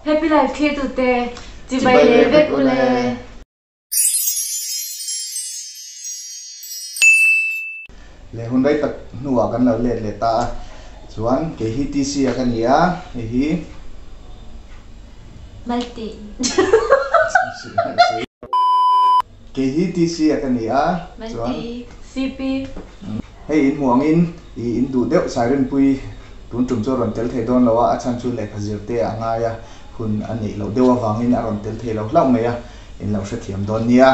Happy life thlir tute chibai leh vek ule. Leh hun rei tak hnuah kan lo let leh ta a, chuan kei hi TC a ka ni a, hei hi. Malte. Kei hi TC a ka ni a, chuan. Malte. CP. Hei in hmuh angin i in duh deuh Sairenpui tun tum chu a rawn tel thei dawn lo a, a chhan chu lehkha zir te a ngai a, hun a neih loh deuh avangin a rawn tel thei lo hlauh mai a, in lo hrethiam dawn nia.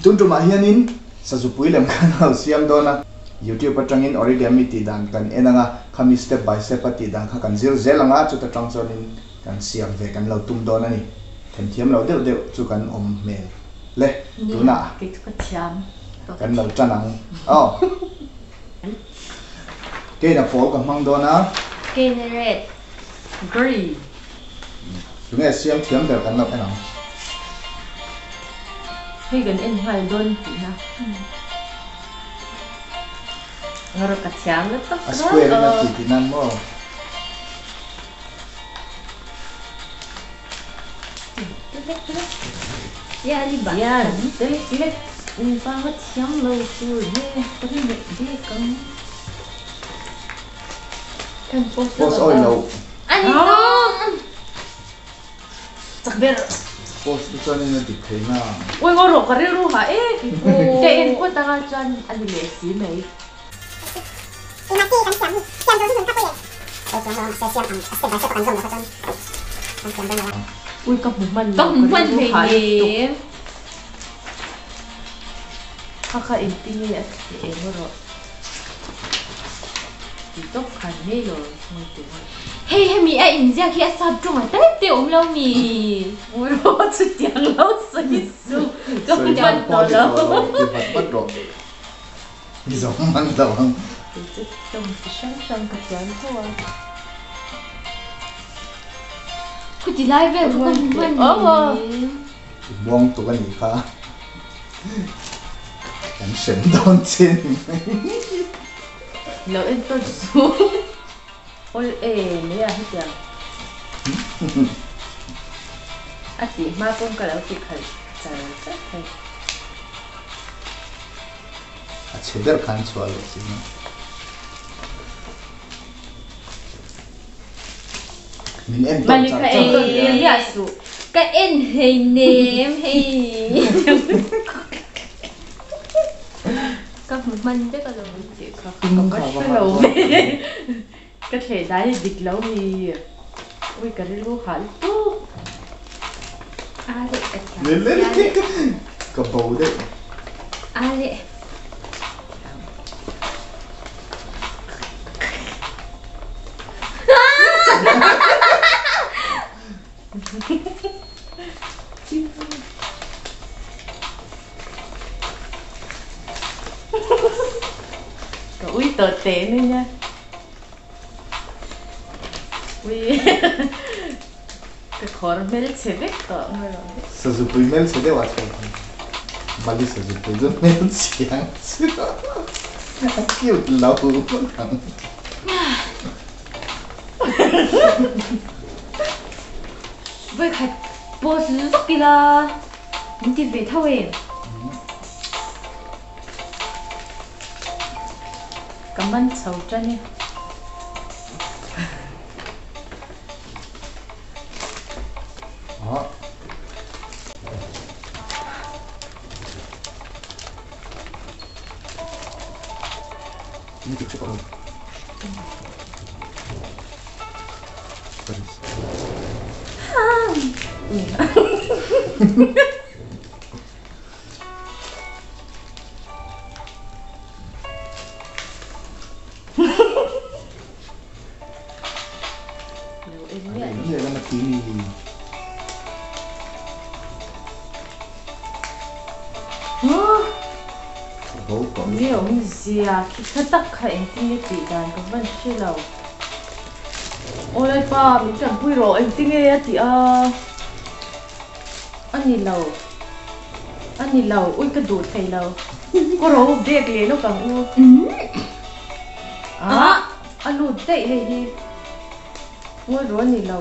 Tun tumah hianin Sazupui lem khan a lo siam dawn a, YouTube atangin origami tih dan kan en ang a, khami step by step a tih dan kha kan zir zel ang a, chuta tang chuanin kan siam ve kan lo tum dawn a ni. Themthiam lo deuh deuh chu kan awm hmel le tunah kan lo tan ang aw. Keina pawl ka hmang dawn a. Keina red, green. Tunge siam thiam ber kan lo en ang. Hei kan en nghal dawn tihna. Ngawrh ka thiam lutuk. A square in a ti tih nan maw? Post awi lo. Post te chuan in a dik thei na. Ui ka hmu hman Ka hmu hman hleinem. Kha kha engtin nge a thleh eng erawh ti tawp khan ngei lo ngawi teh ang. Hei hemi a inziak hi a sap tawng a tal te awm lo mi. Ngawi rawh chutiang lo sawi suh ka hmu hman tawh lo. Ti vat vat rawh. I zawng hman lo ang. Kei chu tawng chi hrang hrang ka thiam tho a. Khuti lai vel kha ka hmu hman ni. I buang tuk a nih kha. Kan hrem dawn che ni mai. Lo en tawn suh. Awl e mai a hetiang. A tih hma pawn ka lo ti khalh char char thei. A chhe ber khan chhuah leh si na. Min en tawh char char a nia. Ka en hleinem hei. Ka hmu hman vek alawm. Ka va hre lo ve. Ka thleh dan hi dik lo mi. Ui ka rilru hah lutuk. A leh ka thiam. Ka bo deuh. A leh. Ka ui tawh teh mai nia. Ui ka khawr hmelchhe vek tawh ang erawh. Sazupui hmelchhe deuh ah chhuak ang. Mali sazupui chu hmelchhe ang chu a cute lo ngawt ang. Vawikhat post zuk ila min ti ve tho em? Ka man chho tan e. Nge awmzia khi tha tak kha engtin nge tih dan ka van hre lo. Aw Lalpa min tanpui rawh engtin nge a tih a. A ni lo. A ni lo. Ui ka duh thei lo. Ka ro bag leh lawk ang u. Ah! A lut daih hei hi. Ngawi rawh a ni lo.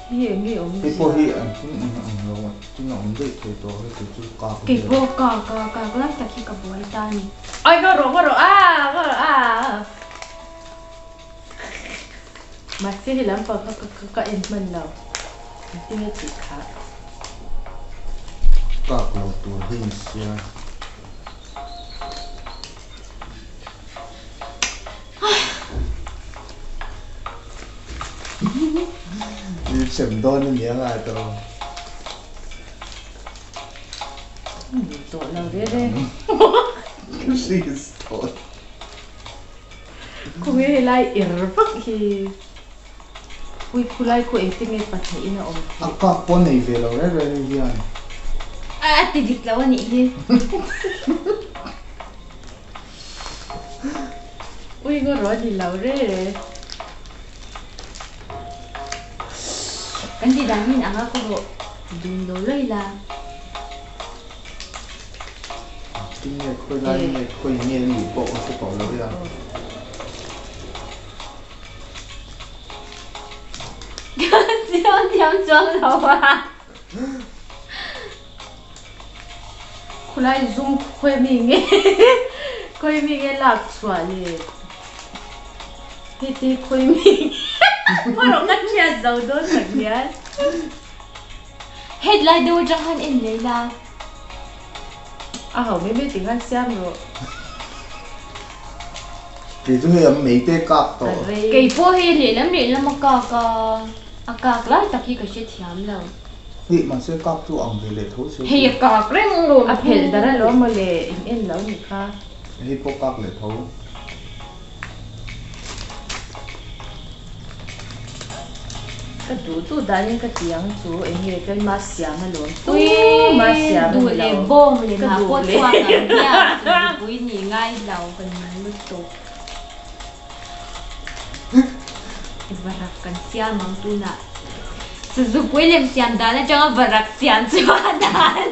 Hi eng nge awm Hei pawh hi an thing eng ang lo a thing a awm daih thei tawh hei kei chu kak Kei pawh kak a kak lai tak hi ka buai ta a ni. Ai ngaw rawh ngaw rawh aa ngaw rawh aa. Mahse he lampang kha ka ka en hman lo. Engtin nge tih kha. Kak lo tur hi ni sia. I sem dawn a nia ngai ta lo. Tawh lo re re. Please tawh. Khawnge helai er vak hi. Ui khulai khu engtin nge pahnihin a awm theih? A kak pawh nei ve lo reng reng hian. A ti dik lo a nih hi. Ui ngaw rawh a ni lo re re. Kan ti dan hin anga ka rawh dun lo lawih la. Tin nge khawi lai nge khawi nge a nih pawh ka hre tawh lo e a. Siam thiam chuang lo a. Khulai zum khawi mi nge khawi mi nge lak chhuah le hei te khawi mi nge maw ka hriat zo dawn tak hian. Headlight deuh atang khan en leh la. A ho mai mai ti khan siam rawh. Kei chu hei an mei te kak tawh. Kei pawh hei lehlam lehlam a kak a, a kak lai tak hi ka hre thiam lo. Hei mahse kak chu ang ve leh tho se. Hei a kak reng lo. A phelh dar alawm mawle in en lo nih kha. Hei pawh kak leh tho. Ka duh duh danin ka ti ang chu eng nge keima siam alawm tu ma siam a ni lo ka duh leh Varak kan siam ang tunah Sazupui lem siam dan atanga varak siam chu a dan.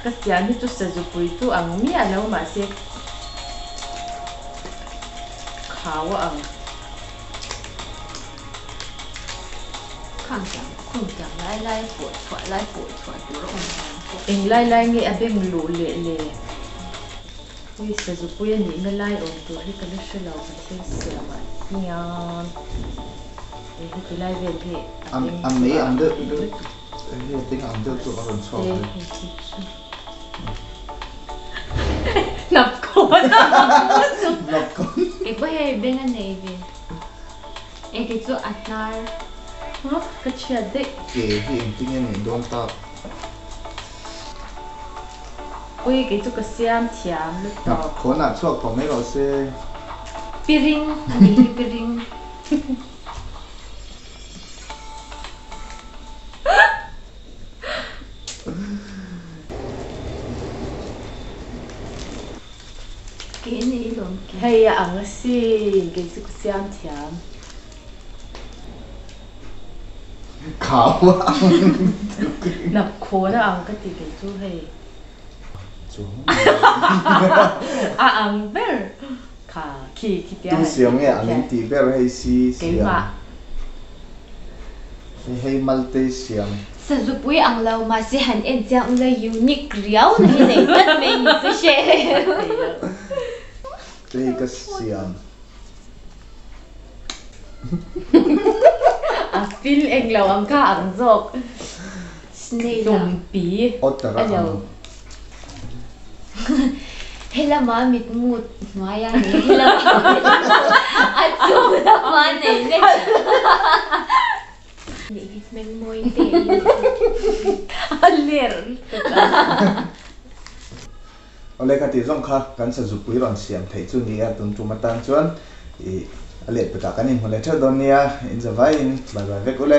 Ka siam hi chu sazupui chu ang miah lo mahse khau a ang. Khang tiang khung tiang lai lai pawh chhuah lai pawh chhuah tur a awm dan pawh. Eng lai lai nge a beng luh leh le? Hei sazupui a nihna lai awm tur hi ka la hre lo ka thil siam ah hian. Heti lai vel hi a beng chu a mei ang deuh deuh hei a beng ang deuh chu a rawn chhuak ve. Hnap khawn a Hnap khawn. Kei pawh hei beng a nei ve. E kei chu a hnar. Ka chhiat daih. Ke hi engtin nge nih dawn tak. Ui kei chu ka siam thiam lutuk. Hnap khawn ah chhuak tawh mai rawh se. Piring a nih hi piring. Hei a ang asin, kei chu ka siam thiam. Khau a ang. Hnap khawn a ang ka ti kei chu hei. A ang ber. Kha khi khi tia Tu siam nge an in tih ber hei si siam. Keimah. Hei hei malte siam. Sazupui ang lo mahse han en chiang ula unique riau na hi nei tlat mai ni chu hre. Hei ka siam. A feel eng lo ang kha ang zawk. Snail a. Tumpi Otter a ang. Helama mitmu hnuaia nei helama a chung lama nei nek nih hi hmel mawi te a ler lutuk a. Awle ka tih zawng kha kan sazupui rawn siam theih chu ni a tun tum atan chuan ih a lehpekah kan inhmu leh theuh dawn nia in zavaiin bye bye vek ule.